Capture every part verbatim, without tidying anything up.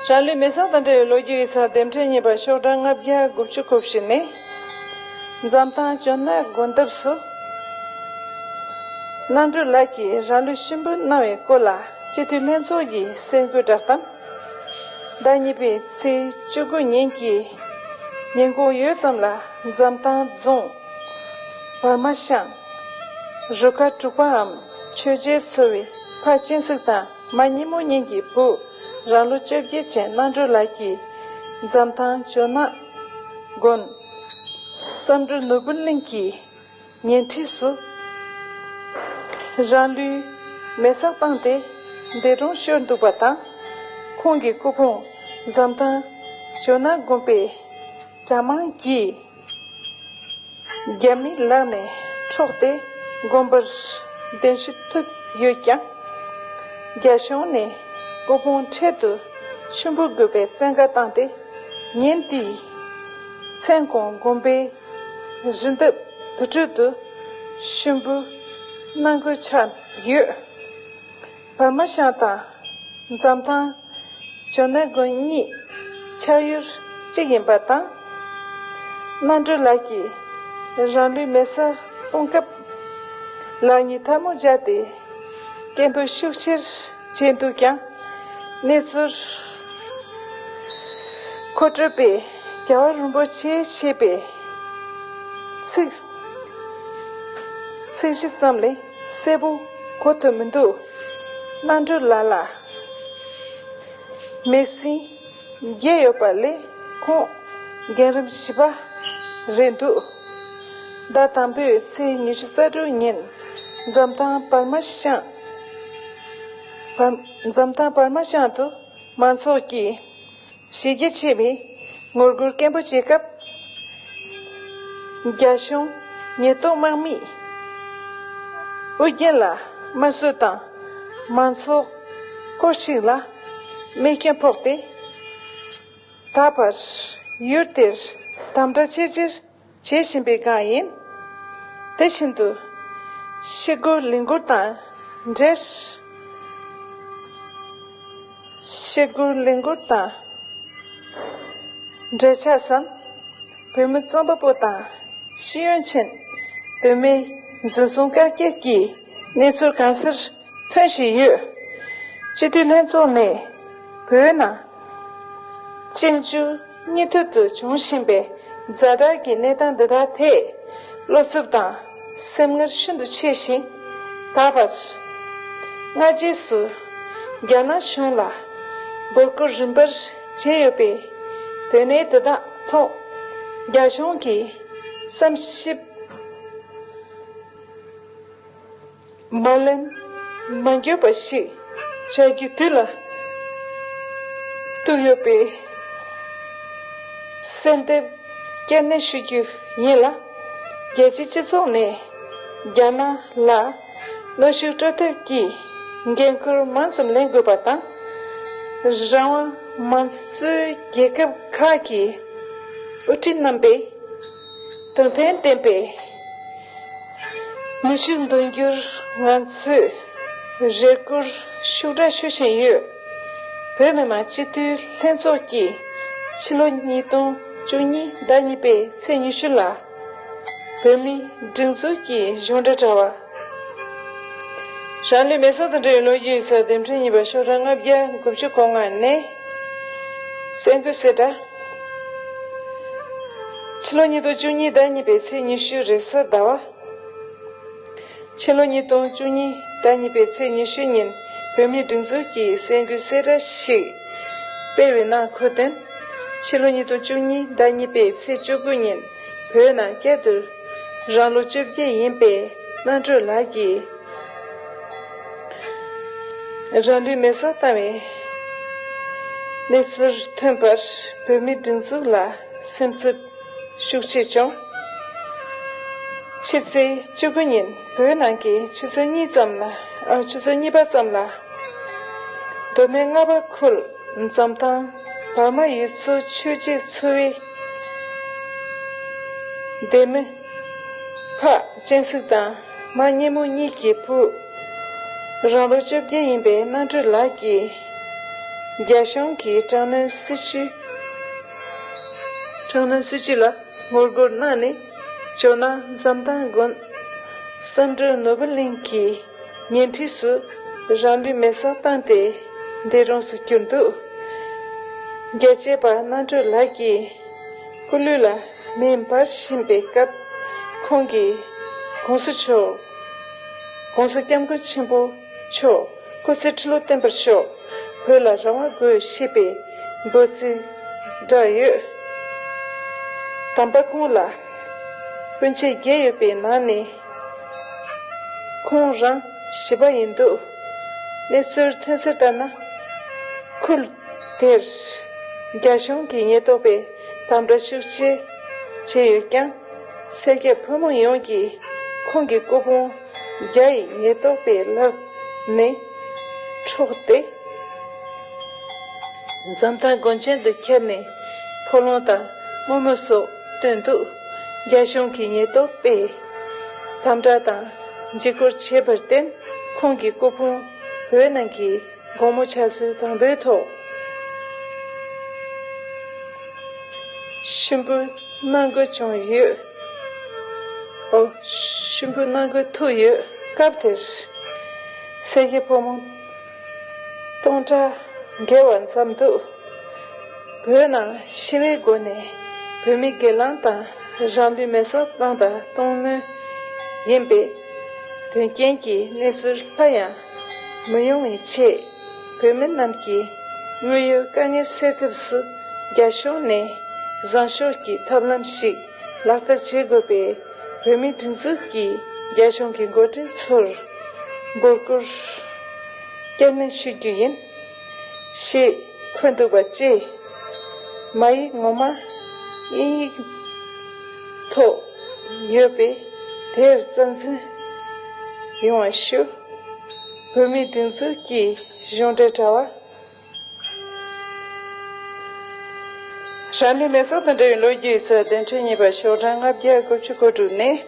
རང་ལུས་མེ་སྲེག་དང་འབྲེལ་བའི་ལོ་རྒྱུས་ཡིག་ཚགས་སྡེ་ཕྲན་གཉིས་པ་ཤོག་གྲངས་ལྔ་བརྒྱ་དགུ་བཅུ་གོ་བཞི་ནས། འཛམ་ཐང་ཇོ་ནག་དགོན་འདབས་སུ། རྣམ་གྲོལ་ལགས་ཀྱིས་རང་ལུས་གཤིན་པོར་གནང་བའི་སྐོར་ལ་སྤྱི་འཐུས་ལྷན་ཚོགས་ཀྱི་གསར་འགོད་བསྒྲགས་གཏམ། ཟླ་གཉིས་པའི་ཚེས་བཅུ་དགུ་ཉིན་གྱི་ཉིན་གུང་ཡོལ་ཙམ་ལ་འཛམ་ཐང་རྫོང་བར་མ་ཤང་རུ་ཁག་དྲུག་པའམ་ཆོས་རྒྱལ་ཚོ་བའི་ཕ་སྤྱན་གཟིགས་དང་མ་སྙེ་མོ་གཉིས་ཀྱི་བུ་རང་ལོ་བཅོ་བརྒྱད་ཅན་རྣམ་གྲོལ་ལགས་ཀྱིས་འཛམ་ཐང་ཇོ་ནག་དགོན་བསམ་འགྲུབ་ནོར་བུ་གླིང་གི་ཉེ་འཁྲིས་སུ་རང་ལུས་མེ་སྲེག་བཏང་སྟེ་འདས་གྲོངས་ཤོར་འདུག་པ་དང་། ཁོང་གི་སྐུ་ཕུང་འཛམ་ཐང་ཇོ་ནག་དགོན་པའི་གྲྭ་མང་གིས་རྒྱ་མིའི་ལག་ནས་འཕྲོག་སྟེ་དགོན་པར་གདན་ཞུ་ཐུབ་ཡོད་ཀྱང་། རྒྱ་གཞུང་ནས་སྐུ་ཕུང་འཕྲལ་དུ་ཤུན་པུ་དགོས་པའི་བཙན་བཀའ་བཏང་སྟེ། ཉིན་དེའི་མཚན་གུང་དགོན་པའི་རི་འདབས་དུར་ཁྲོད་དུ་ཤུན་པུ་གནང་དགོས་ཆགས་ཡོད། བར་མ་ཤང་དང་འཛམ་ཐང་ཇོ་ནག་དགོན་གཉིས་ཆགས་ཡུལ་གཅིག་ཡིན་པ་དང་། རྣམ་གྲོལ་ལགས་ཀྱིས་རང་ལུས་མེ་སྲེག་གཏོང་སྐབས་ལག་གཉིས་ཐལ་མོ་སྦྱར་ཏེ་སྐད་འབོད་ཤུགས་ཆེར་བྱས་འདུག་ཀྱང་། གནས་ཚུལ་མཁོ་སྤྲོད་པས་རྒྱལ་བ་རིན་པོ་ཆེས་བཤད་པའི་ཚིག་ཚིག་གཞི་ཙམ་ལས་གསལ་པོ་གོ་ཐུབ་མི་འདུག། རྣམ་གྲོལ་ལགས་ལ་མེ་སྲེག་བརྒྱབ་ཡོད་པ་ལས་ཁོང་རྒན་རབས་བཞི་པ་རེད་འདུག། ཟླ་དང་པོའི་ཚེས་ཉི་ཤུ་རྩ་དྲུག་ཉིན་འཛམ་ཐང་བར་མ་ཤང་བར་འཛམ་ཐང་བར་མ་ཤང་དུ་མང་ཚོགས་ཀྱིས་གཞི་རྒྱ་ཆེ་བའི་ངོ་རྒོལ་སྐད་འབོད་བྱེད་སྐབས། རྒྱ་གཞུང་ཉེན་རྟོག་དམག་མིས་ཨུ་རྒྱན་ལ་དམར་གསོད་དང་མང་ཚོགས་སྐོར་ཞིག་ལ་རྨས་སྐྱོན་ཕོག་སྟེ། ད་བར་ཡུལ་དེར་དམ་དྲག་ཆེ་ཆེར་བྱེད་བཞིན་པའི་སྒང་ཡིན། དེ་བཞིན་དུ་ཤི་སྒོར་ལིང་སྒོར་དང་འབྲེལ། ཤི་སྒོར་ལིང་སྒོར་དང་འབྲེལ་ཆགས་སམ། བོད་མི་རྩོམ་པ་པོ་དང་ཤེས་ཡོན་ཅན་དོན་མེད་འཛིན་བཟུང་བཀག་སྐྱིལ་གྱི་གནས་ཚུལ་གང་སར་ཐོན་བཞིན་ཡོད། སྤྱི་འཐུས་ལྷན་ཚོགས་ནས་བོད་ནང་བཅིངས་འགྲོལ་གཉིས་ཐོག་ཏུ་འབྱུང་བཞིན་པའི་ཛ་དྲག་གི་གནས་སྟངས་འདི་དག་ཐད་བློ་འཚབ་དང་སེམས་ངལ་ཤིན་ཏུ་ཆེ་ཞིང་། ད་བར་སྔ་རྗེས་སུ་རྒྱ་ནག་གཞུང་ལ་འབོད་སྐུལ་རིམ་པར་བྱས་ཡོད་པས། དོན་གནད་འདི་དག་ཐོག་རྒྱ་གཞུང་གིས་བསམ་ཞིབ་མ་ལན་མ་འགྱོད་པ་ཞིག་བྱ་རྒྱུ་དུས་ལ་ཐུག་ཡོད་པས། གསལ་འདེབས་བསྐྱར་ནན་ཞུ་རྒྱུ་ཡིན་ལ། རྒྱལ་སྤྱིའི་སྤྱི་ཚོགས་ནས་རྒྱ་ནག་ལ་གནོན་ཤུགས་སྤྲོད་ཐབས་ཀྱི་འགན་ཁུར་མང་ཙམ་ལེན་དགོས་པ་དང་། རང་དབང་མང་གཙོའི་རྒྱལ་ཁབ་ཁག་གི་དབུ་ཁྲིད་རྣམ་པས་དོན་ཕན་ལྡན་པའི་ནུས་ཤུགས་འདོན་རྒྱུར་ང་ཚོས་རེ་སྐུལ་ཤུགས་དྲག་ཞུ་བཞིན་ཡོད། བོད་མི་མང་སྤྱི་འཐུས་ལྷན་ཚོགས་ཀྱིས་ཕྱི་ལོ་ཉིས་སྟོང་བཅུ་གཉིས་ཟླ་གཉིས་པའི་ཚེས་ཉི་ཤུ་ལ་བོད་མིའི་སྒྲིག་འཛུགས་ཀྱི་གཞུང་འབྲེལ་དྲ་བ། རང་ལུས་མེ་སྲེག་དང་འབྲེལ་བའི་ལོ་རྒྱུས་ཡིག་ཚགས་སྡེ་ཕྲན་གཉིས་པ་ཤོག་གྲངས་ལྔ་བརྒྱ་དགུ་བཅུ་གོ་ལྔ་ནས་གསར་འགོད་གསལ་བསྒྲགས། ཕྱི་ལོ་ཉིས་སྟོང་བཅུ་གཉིས་ཟླ་གཉིས་པའི་ཚེས་ཉི་ཤུ་རེས་གཟའ་ཟླ་བ། ཕྱི་ལོ་ཉིས་སྟོང་བཅུ་གཉིས་ཟླ་གཉིས་པའི་ཚེས་ཉི་ཤུ་ཉིན་བོད་མིའི་སྒྲིག་འཛུགས་ཀྱིས་གསར་འགོད་གསལ་བསྒྲགས་ཤིག་སྤེལ་བའི་ནང་འཁོད་དོན། ཕྱི་ལོ་ཉིས་སྟོང་བཅུ་གཉིས་ཟླ་གཉིས་པའི་ཚེས་བཅུ་དགུ་ཉིན་བོད་ནང་བསྐྱར་དུ་རང་ལོ་བཅོ་བརྒྱད་ཡིན་པའི་རྣམ་གྲོལ་ལགས་ཀྱིས་རང་ལུས་མེ་སྲེག་བཏང་བའི་གནས་ཚུལ་ཐོན་པར་བོད་མིའི་སྒྲིག་འཛུགས་ལ་སེམས་འཚབ་ཤུགས་ཆེ་བྱུང་། ཕྱི་ཚེས་བཅུ་དགུ་ཉིན་བོད་ནང་གི་ཆུ་ཚོད་གཉིས་ཙམ་ལ་ཨ་ཆུ་ཚོད་གཉིས་པ་ཙམ་ལ་མདོ་སྨད་རྔ་བ་ཁུལ་འཛམ་ཐང་བར་མ་ཡུལ་ཚོ་ཆོས་རྗེ་ཚོ་བའི་སྡེ་མི་ཕ་སྤྱན་གཟིགས་དང་མ་སྙེ་མོ་གཉིས་ཀྱི་བུ་རང་ལོ་བཅོ་བརྒྱད་ཡིན་པའི་རྣམ་གྲོལ་ལགས་ཀྱིས། རྒྱ་གཞུང་གིས་དྲག་གནོན་སྲིད་བྱུས། དྲག་གནོན་སྲིད་བྱུས་ལ་ངོ་རྒོལ་གནང་ནས། ཇོ་ནང་འཛམ་ཐང་དགོན། བསམ་གྲུབ་ནོར་བུ་གླིང་གི་ཉེ་འཁྲིས་སུ་རང་ལུས་མེ་སྲེག་བཏང་སྟེ་འདས་གྲོངས་སུ་གྱུར་འདུག་རྒྱལ་གཅེས་པ་རྣམ་གྲོལ་ལགས་ཀྱི་སྐུ་ལུས་ལ་མེ་འབར་བཞིན་པའི་སྐབས། ཁོང་གིས་༸གོང་ས་མཆོག༸གོང་ས་༸སྐྱབས་མགོན་ཆེན་པོ་མཆོག་སྐུ་ཚེ་ཁྲི་ལོ་བརྟན་པར་ཤོག་བོད་ལ་རང་དབང་དགོས་ཞེས་པའི་འབོད་ཚིག་བསྒྲགས་ཡོད། དམ་པ་ཁོང་ལ་སྤུན་མཆེད་བརྒྱད་ཡོད་པའི་ནང་ནས། ཁོང་རང་བཞི་པ་ཡིན་འདུག་གནས་ཚུལ་ཐོན་གསལ་ལྟར་ན། ཁུལ་དེར་རྒྱ་གཞུང་གི་ཉེན་རྟོག་པས་དམ་དྲག་ཤུགས་ཆེ་བྱས་ཡོད་ཀྱང་། སེར་སྐྱ་ཕོ་མོ་ཡོངས་ཀྱིས་ཁོང་གི་སྐུ་ཕུང་རྒྱ་ཡི་ཉེན་རྟོག་པའི་ལག་ནས་འཕྲོག་སྟེ། འཛམ་ཐང་དགོན་ཆེན་དུ་ཁྱེར་ནས་ཕོ་ལོང་དང་རྨོ་མོ་སོགས་བཏོན་འདུག་རྒྱ་གཞུང་གི་ཉེན་རྟོག་པས་དམ་དྲག་དང་འཇིགས་སྐུལ་བྱས་པར་བརྟེན། ཁོང་གི་སྐུ་ཕུང་བོད་ནང་གི་དགོང་མོ་ཆགས་ཚུལ་དང་པོའི་ཐོག་ཤུབ་འབུད་གནང་དགོས་བྱུང་ཡོད། ཨོ། ཤུབ་འབུད་གནང་དགོས་ཐུག་ཡོད། སྐབས་དེར་སེར་སྐྱ་ཕོ་མོ་སྟོང་ཕྲག་བརྒལ་བ་ཙམ་འདུག་བོད་ནང་ཞི་བའི་སྒོ་ནས་བོད་མི་སྒེར་ལངས་དང་རང་ལུས་མེ་སྲེག་བཏང་དང་གཏོང་མུས་ཡིན་པའི་དོན་རྐྱེན་གྱི་གནས་ཚུལ་སླར་ཡང་མི་ཡོང་བའི་ཆེད། བོད་མི་རྣམས་ཀྱི་དངོས་ཡོད་དཀའ་ངལ་སེལ་ཐབས་སུ་རྒྱ་གཞུང་ནས་བཟང་ཕྱོགས་ཀྱི་ཐབས་ལམ་ཞིག་ལག་བསྟར་བྱེད་དགོས་པའི་བོད་མིའི་སྒྲིག་འཛུགས་ཀྱིས་རྒྱ་གཞུང་གི་འགོ་ཁྲིད་ཚོར་འབོད་སྐུལ་བསྐྱར་ནན་ཞུ་རྒྱུ་ཡིན། ཞེས་འཁོད་འདུག་པ་བཅས། མ་ཡིག་ངོ་མ་དབྱིན་ཡིག་ཐོག་ཡོད་པས། དེར་རྩ་འཛིན་ཡོང་བ་ཞུ། བོད་མིའི་སྒྲིག་འཛུགས་ཀྱི་གཞུང་འབྲེལ་དྲ་བ། རང་ལུས་མེ་སྲེག་དང་འབྲེལ་བའི་ལོ་རྒྱུས་ཡིག་ཚགས་དོན་ཕྲན་གཉིས་པ་ཤོག་གྲངས་ལྔ་བརྒྱ་དགུ་བཅུ་གོ་དྲུག་ནས།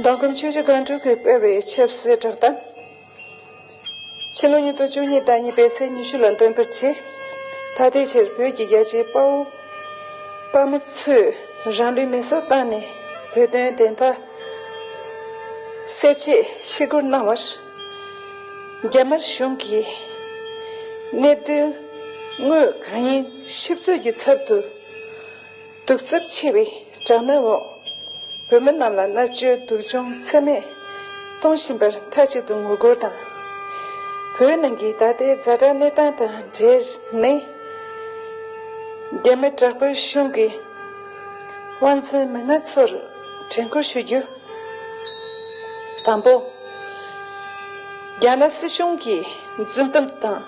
མདང་དགོང་ཆུ་བཞི་སྒང་དྲུག་གིས་སྤེལ་བའི་ཆབ་སྲིད་བསྒྲགས་གཏམ། ཕྱི་ལོ་ཉིས་སྟོང་བཅུ་གཉིས་ཟླ་གཉིས་པའི་ཚེས་ཉི་ཤུ་ལ་འདོན་སྤེལ་བྱས། ད་ལྟའི་ཆར་བོད་ཀྱི་རྒྱལ་གཅེས་དཔའ་བོ་དཔའ་མོ་ཚོས་རང་ལུས་མེ་སྲེག་བཏང་ནས་བོད་དོན་བདེན་མཐའ་གསལ་ཆེད་ཞི་རྒོལ་གནང་བར། རྒྱ་དམར་གཞུང་གིས་གནད་དོན་དངོས་གང་ཡིན་ཞིབ་འཚོལ་གྱི་ཚབ་ཏུ། གདུག་རྩུབ་ཆེ་བའི་དྲག་གནོན་འོག་བོད་མི་རྣམས་ལ་མནར་གཅོད་སྡུག་སྦྱོང་ཚད་མེད་གཏོང་བཞིན་པར་མཐའ་གཅིག་ཏུ་ངོ་རྒོལ་དང་། བོད་ནང་གི་ད་ལྟའི་ཛ་དྲག་གནས་སྟངས་དང་འབྲེལ་ནས། རྒྱ་མི་དྲག་པོའི་གཞུང་གི་དབང་འཛིན་མི་སྣ་ཚོར་དྲན་སྐུལ་ཞུ་རྒྱུ། དང་པོ། རྒྱ་ནག་སྲིད་གཞུང་གིས་རྫུན་གཏམ་དང་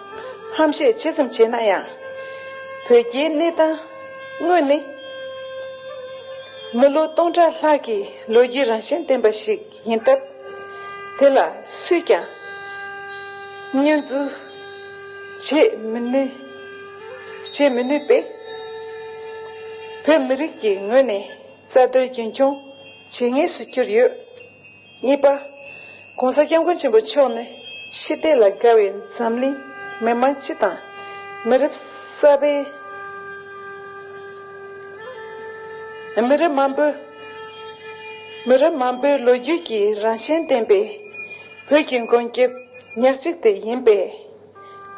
ཧམ་བཤད་ཇི་ཙམ་བྱས་ན་ཡང་། བོད་རྒྱའི་གནས་སྟངས་དངོས་ནི། མི་ལོ་སྟོང་ཕྲག་ལྷག་གི་ལོ་རྒྱུས་རང་བཞིན་ལྡན་པ་ཞིག་ཡིན་སྟབས། དེ་ལ་སུས་ཀྱང་བསྙོན་འཛུགས་བྱེད་མི་ནུས། བྱེད་མི་ནུས་པས། བོད་མི་རིགས་ཀྱི་ངོས་ནས་རྩ་དོན་རྒྱུན་འཁྱོངས་བྱེད་ངེས་སུ་གྱུར་ཡོད། གཉིས་པ། ༸གོང་ས་༸སྐྱབས་མགོན་ཆེན་པོ་མཆོག་ནི་ཕྱི་བལྟས་ལ་དགའ་བའི་འཛམ་གླིང་མི་དམངས་སྤྱི་དང་མི་རབས་གསར་པའི་མི་རབས་མང་པོའི་མི་རབས་མང་པོའི་ལོ་རྒྱུས་ཀྱི་རང་བཞིན་ལྡན་པའི་བོད་ཀྱི་མགོན་སྐྱབས་ཉག་གཅིག་དེ་ཡིན་པས།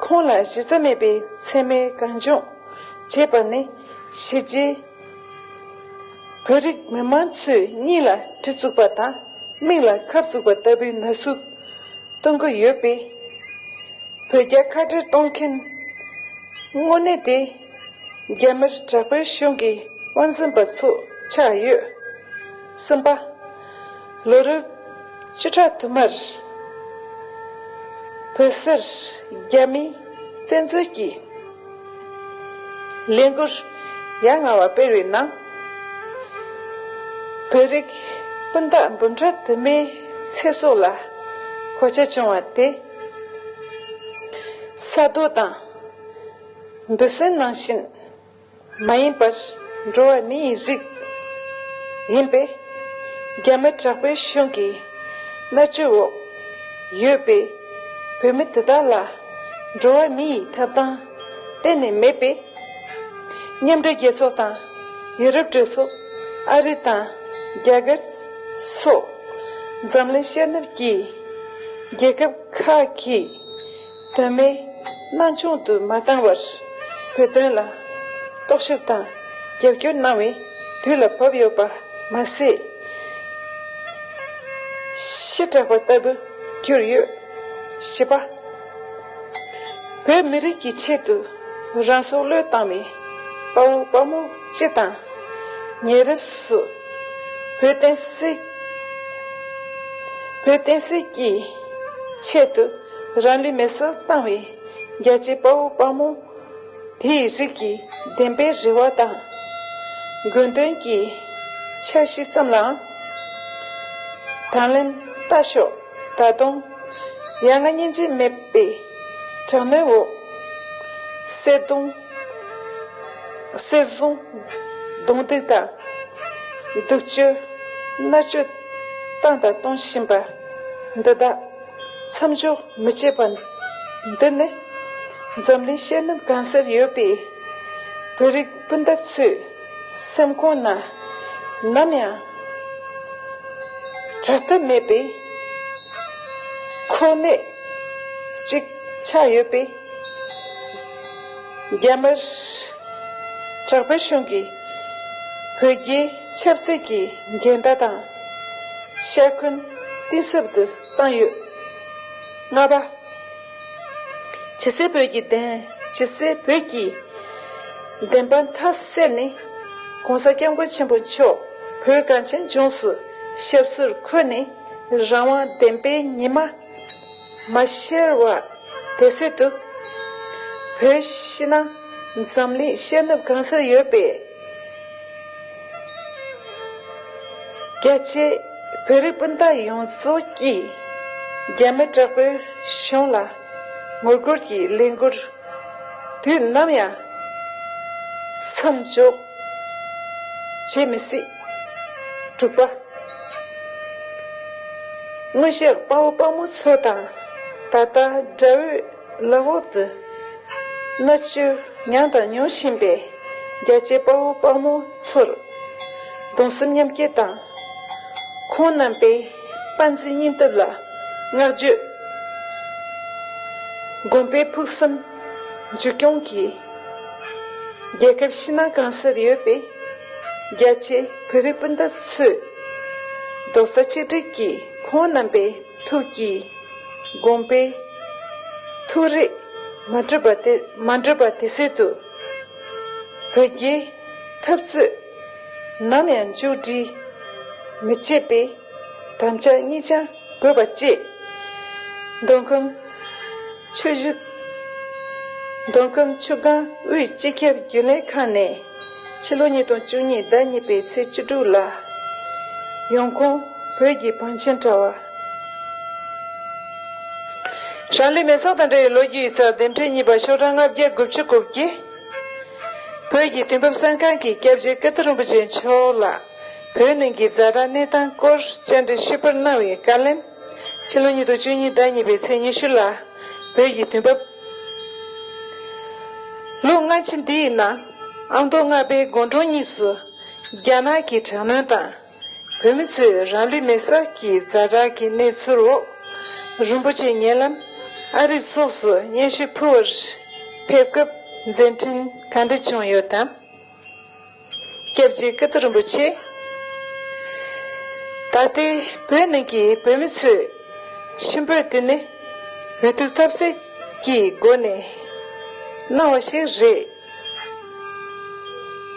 ཁོང་ལ་གཞི་རྩ་མེད་པའི་མཚན་སྨད་གང་བྱུང་བྱས་པ་ནི། གཞིས་བྱེས་བོད་རིགས་མི་མང་ཚོའི་གཉིད་ལ་གྲི་བཙུགས་པ་དང་མིག་ལ་ཁབ་བཙུགས་པ་ལྟ་བུའི་ན་ཟུག་གཏོང་གི་ཡོད་པས། བོད་རྒྱ་ཁ་བྲལ་གཏོང་མཁན་དངོས་གནས་དེ་རྒྱ་མིར་དྲག་པོའི་གཞུང་གི་དབང་འཛིན་པ་ཚོ་ཆགས་ཡོད། གསུམ་པ། ལོ་རབས་བཅུ་ཕྲག་དུ་མར་བོད་སར་རྒྱ་མིའི་བཙན་འཛུལ་གྱི་ལས་འགུལ་ཡ་ང་བ་སྤེལ་བའི་ནང་། བོད་རིགས་སྤུན་ཟླ་འབུམ་ཕྲག་དུ་མའི་ཚེ་སྲོག་ལ་གོད་ཆག་བྱུང་བ་དེ། ས་རྡོ་དང་འབུ་སྲིན་ནང་བཞིན་མ་ཡིན་པར། འགྲོ་བ་མི་ཡི་རིགས་ཡིན་པས། རྒྱ་མི་དྲག་པོའི་གཞུང་གི་མནར་གཅོད་འོག་ཡོད་པའི་བོད་མི་དེ་དག་ལ། འགྲོ་བ་མི་ཡི་ཐོབ་ཐང་ གཏན་ནས་མེད་པས། མཉམ་འབྲེལ་རྒྱལ་ཚོགས་དང་ཡུ་རོབ་གྲོས་ཚོགས། ཨ་རི་དང་རྒྱ་གར་སོགས་འཛམ་གླིང་ཤར་ནུབ་ཀྱི་རྒྱལ་ཁབ་ཁག་གིས་དོན་མེད་སྣང་ཆུང་དུ་མ་བཏང་བར་བོད་དོན་ལ་རྟོག་ཞིབ་དང་རྒྱབ་སྐྱོར་གནང་བའི་དུས་ལ་བབ་ཡོད་པ་མ་ཟད། ཕྱི་དྲགས་པ་ལྟ་བུ་གྱུར་ཡོད། བཞི་པ། བོད་མི་རིགས་ཀྱི་ཆེད་དུ་རང་སྲོག་བློས་བཏང་བའི་དཔའ་བོ་དཔའ་མོ་སྤྱི་དང་། ཉེ་རབས་སུ་བོད་བསྟན་སྲིད། བོད་བསྟན་སྲིད་ཀྱི་ཆེད་དུ་རང་ལུས་མེར་སྲེག་བཏང་བའི་རྒྱལ་གཅེས་དཔའ་བོ་དཔའ་མོ་དེའི་རིགས་ཀྱི་བདེན་པའི་རེ་བ་དང་། དགོས་འདུན་གྱི་འཆར་གཞི་ཙམ་ལའང་དང་ལེན་ལྟ་ཞོག་ད་དུང་ཡ་ང་སྙིང་རྗེ་མེད་པའི་དྲག་གནོན་འོག་བསད་རྡུང་། བསད་བཟུང་། རྡུང་རྡེག་དང་། སྡུག་སྤྱོད། མནར་གཅོད་བཏང་དང་གཏོང་བཞིན་པ་འདི་དག་མཚམས་འཇོག་མི་བྱེད་པ་འདི་ནི། འཛམ་གླིང་ཤར་ནུབ་གང་སར་ཡོད་པའི་བོད་རིགས་སྤུན་ཟླ་ཚོའི་སེམས་ཁོང་ན་ནམ་ཡང་དྲག་ཐབས་མེད་པའི་ཁོག་ནད་ཅིག་ཆགས་ཡོད་པས། རྒྱ་དམར་དྲག་པོའི་གཞུང་གིས་བོད་རྒྱའི་ཆབ་སྲིད་ཀྱི་འགལ་ཟླ་དང་ཤ་འཁོན་གཏིང་ཟབ་ཏུ་བཏང་ཡོད། ལྔ་པ། ཇི་སྲིད་བོད་ཀྱི་བདེན། ཇི་སྲིད་བོད་ཀྱི་བདེན་པ་མཐའ་གསལ་ནས། ༸གོང་ས་༸སྐྱབས་མགོན་ཆེན་པོ་མཆོག་བོད་གངས་ཅན་ལྗོངས་སུ་ཞབས་སོར་འཁོད་ནས། རང་དབང་བདེན་པའི་ཉི་མ་མ་ཤར་བ་དེ་སྲིད་དུ། བོད་ཕྱི་ནང་འཛམ་གླིང་ཤར་ནུབ་གང་སར་ཡོད་པའི་རྒྱལ་གཅེས་བོད་རིགས་སྤུན་ཟླ་ཡོངས་རྫོགས་ཀྱིས་རྒྱ་མི་དྲག་པོའི་གཞུང་ལ་ངོ་རྒོལ་གྱི་ལས་འགུལ་དུས་ནམ་ཡང་མཚམས་འཇོག་བྱེད་མི་སྲིད། དྲུག་པ། སྔོན་གཤེགས་དཔའ་བོ་དཔའ་མོ་ཚོ་དང་ད་ལྟ་དགྲ་བོའི་ལག་འོག་ཏུ་མནར་གཅོད་མྱངས་དང་མྱོང་བཞིན་པའི་རྒྱལ་གཅེས་དཔའ་བོ་དཔའ་མོ་ཚོར་གདུང་སེམས་མཉམ་སྐྱེད་དང་། ཁོང་རྣམ་པའི་དཔའ་མཛངས་སྙིང་སྟོབས་ལ་བསྔགས་བརྗོད། དགོན་པའི་ཕུགས་བསམ་མཇུག་སྐྱོང་གིས་རྒྱལ་ཁབ་ཕྱི་ནང་གང་སར་ཡོད་པའི་རྒྱལ་གཅེས་བོད་རིགས་སྤུན་ཟླ་ཚོས་རྡོག་རྩ་གཅིག་སྒྲིལ་གྱིས་ཁོང་རྣམ་པའི་ཐུགས་ཀྱི་དགོངས་པའི་ཐུགས་རེ་མ་འགྲུབ་པ་དེ་མ་འགྲུབ་པ་དེ་སྲིད་དུ་བོད་རྒྱའི་འཐབ་རྩོད་ནམ་ཡང་མཇུག་སྒྲིལ་མི་བྱེད་པའི་དམ་བཅའ་སྙིང་བཅངས་དགོས་པ་བཅས། མདོ་ཁམས་ཆུ་བཞི། མདོ་ཁམས་ཆུ་སྒང་དབུས་སྤྱི་ཁྱབ་རྒྱུན་ལས་ཁང་ནས་ཕྱི་ལོ་ཉིས་སྟོང་བཅུ་གཉིས་ཟླ་གཉིས་པའི་ཚེས་བཅུ་དྲུག་ལ་ཡོང་ཁུངས་བོད་ཀྱི་བང་ཆེན་དྲ་བ། རང་ལུས་མེ་སྲེག་དང་འབྲེལ་བའི་ལོ་རྒྱུས་ཡིག་ཚགས་འདེམས་ཁྲལ་གཉིས་པ་ཤོག་གྲངས་ལྔ་བརྒྱ་དགུ་བཅུ་གོ་བརྒྱད། བོད་ཀྱི་དུས་བབ་གསར་ཁང་གིས་སྐྱབས་རྗེ་ཀིརྟི་རིན་པོ་ཆེ་མཆོག་ལ་བོད་ནང་གི་ཛ་དྲག་གནས་སྟངས་སྐོར་བཅར་འདྲི་ཞུས་པར་གནང་བའི་བཀའ་ལན། ཕྱི་ལོ་ཉིས་སྟོང་བཅུ་གཉིས་ཟླ་གཉིས་པའི་ཚེས་ཉི་ཤུ་ལ་བོད་ཀྱི་དུས་བབ། ལོ་སྔ་ཕྱི་འདིའི་ནང་ཨ་མདོ་རྔ་པའི་དགོང་དྲོ་གཉིས་སུ་རྒྱ་ནག་གི་དྲག་གནོན་དང་། བོད་མི་ཚོས་རང་ལུས་མེ་སྲེག་གི་ཛ་དྲག་གི་གནས་ཚུལ་འོག་རིན་པོ་ཆེ་ཉེ་ལམ་ཨ་རིའི་སོགས་སུ་སྙན་ཞུ་ཕུལ་བར་ཕེབས་སྐབས་མཛད་འཕྲིན་ག་འདྲ་བྱུང་ཡོད་དམ། སྐྱབས་རྗེ་ཀིརྟི་རིན་པོ་ཆེ། ད་ལྟའི་བོད་ནང་གི་བོད་མི་ཚོས་ཤུགས་འབོད་དེ་ནི་འོས་བསྡུ་ཐབས་ཟད་ཀྱི་སྒོ་ནས་གནང་བ་ཞིག་རེད།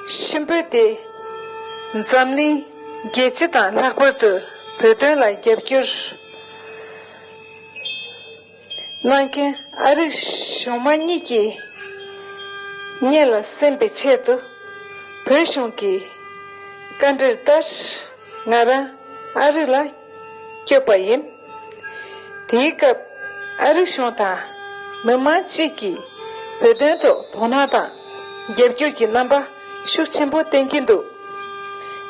ཤུགས་འབོད་དེ་འཛམ་གླིང་རྒྱལ་སྤྱི་དང་ལྷག་པར་དུ་བོད་དོན་ལ་རྒྱབ་སྐྱོར་གནང་མཁན་ཨ་རིའི་གཞུང་མང་གཉིས་ཀྱིས་སྔོན་ལ་གསན་པའི་ཆེད་དུ་བོད་གཞུང་གི་བཀའ་འདྲིར་ལྟར་ང་རང་ཨ་རི་ལ་བསྐྱོད་པ་ཡིན། དེའི་སྐབས་ཨ་རི་གཞུང་དང་མི་མང་གཅིག་གིས་བོད་དོན་ཐོག་དོ་སྣང་དང་རྒྱབ་སྐྱོར་གྱི་རྣམ་པ་ཤུགས་ཆེན་པོ་བསྟན་གྱིན་འདུག་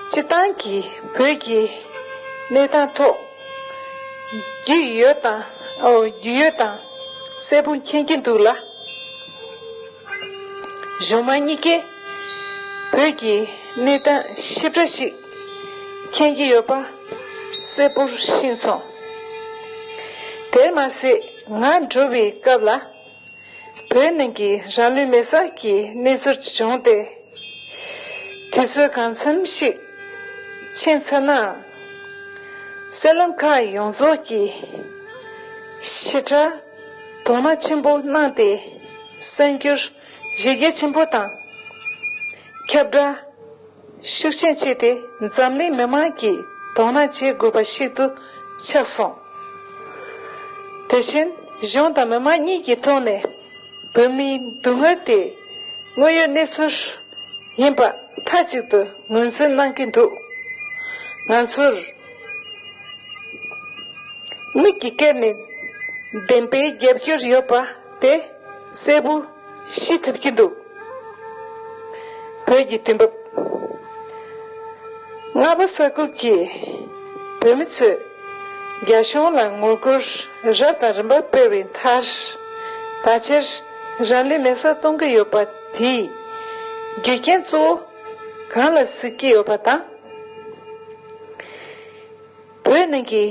སྤྱིར་བཏང་གི་བོད་ཀྱི་གནས་སྟངས་ཐོག་རྒྱུས་ཡོད་དང་ཨོ་རྒྱུས་ཡོད་དང་གསལ་པོ་མཁྱེན་གྱིན་འདུག་ལ། གཞུང་མང་གཉིས་ཀས་བོད་ཀྱི་གནས་སྟངས་ཞིབ་ཕྲ་ཞིག་མཁྱེན་གྱི་ཡོད་པ་གསལ་པོར་ཤེས་སོང་། དེར་མ་ཟད་ང་འགྲོ་བའི་སྐབས་ལ་བོད་ནང་གི་རང་ལུས་མེར་སྲེག་གི་གནས་ཚུལ་བྱུང་སྟེ། དུས་ཚོད་གང་འཚམ་ཞིག་ཕྱིན་ཚར་ནའང་། གསར་ལམ་ཁག་ཡོངས་རྫོགས་ཀྱིས་ཞེ་དྲག་དོ་སྣང་ཆེན་པོ་གནང་སྟེ། གསར་འགྱུར་གཞི་རྒྱ་ཆེན་པོ་དང་། ཁྱབ་བསྒྲགས་ཤུགས་ཆེན་བྱས་ཏེ། འཛམ་གླིང་མི་མང་གིས་དོ་སྣང་བྱེད་དགོས་པ་ཞིག་ཏུ་ཆགས་སོང་། དེ་བཞིན་གཞུང་དང་མི་མང་གཉིས་ཀྱི་ཐོག་ནས་བོད་མིའི་སྡུག་བསྔལ་དེ་དངོས་ཡོད་གནས་ཚུལ་ཡིན་པ་མཐའ་གཅིག་ཏུ་ངོས་འཛིན་གནང་གི་འདུག། ང་ཚོར་མིག་གིས་བསྐྱར་ནས་བདེན་པའི་རྒྱབ་སྐྱོར་ཡོད་པ་དེ་གསལ་པོ་ཤེས་ཐུབ་ཀྱི་འདུག། བོད་ཀྱི་དུས་བབ། རྔ་པ་ས་ཁུལ་གྱི་བོད་མི་ཚོས་རྒྱ་གཞུང་ལ་ངོ་རྒོལ་རབ་དང་རིམ་པ་སྤེལ་བའི་མཐར། ད་ཆར་རང་ལུས་མེར་སྲེག་གཏོང་གི་ཡོད་པ་དེའི་རྒྱུ་རྐྱེན་གཙོ་བོ་གང་ལ་གཟིགས་ཀྱི་ཡོད་པ་དང་། བོད་ནང་གི་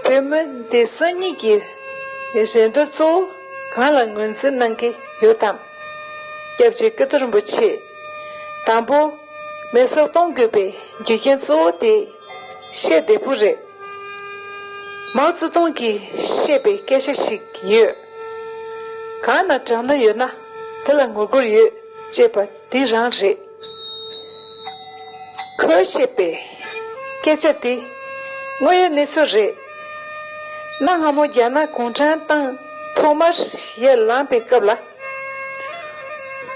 བོད་མི་སྡེ་ཚན་གཉིས་ཀྱི་རེ་འདུན་གཙོ་བོ་གང་ལ་ངོས་འཛིན་གནང་གི་ཡོད་དམ། སྐྱབས་རྗེ་ཀིརྟི་རིན་པོ་ཆེ། དང་པོ། མེར་སྲེག་གཏོང་དགོས་པའི་རྒྱུ་རྐྱེན་གཙོ་བོ་དེ་བཤད་བདེ་པོ་རེད། མའོ་ཙེ་ཏུང་གིས་བཤད་པའི་སྐད་ཆ་ཞིག་ཡོད། གང་ན་དྲག་གནོན་ཡོད་ན་དེ་ལ་ངོ་རྒོལ་ཡོད་ཅེས་པ་དེ་རང་རེད། ཁོས་བཤད་པའི་སྐད་ཆ་དེ་དངོས་ཡོད་གནས་ཚུལ་རེད། གནའ་སྔ་མོ་རྒྱ་ནག་གུང་ཁྲན་ཏང་ཐོག་མར་ཡར་ལངས་པའི་སྐབས་ལ།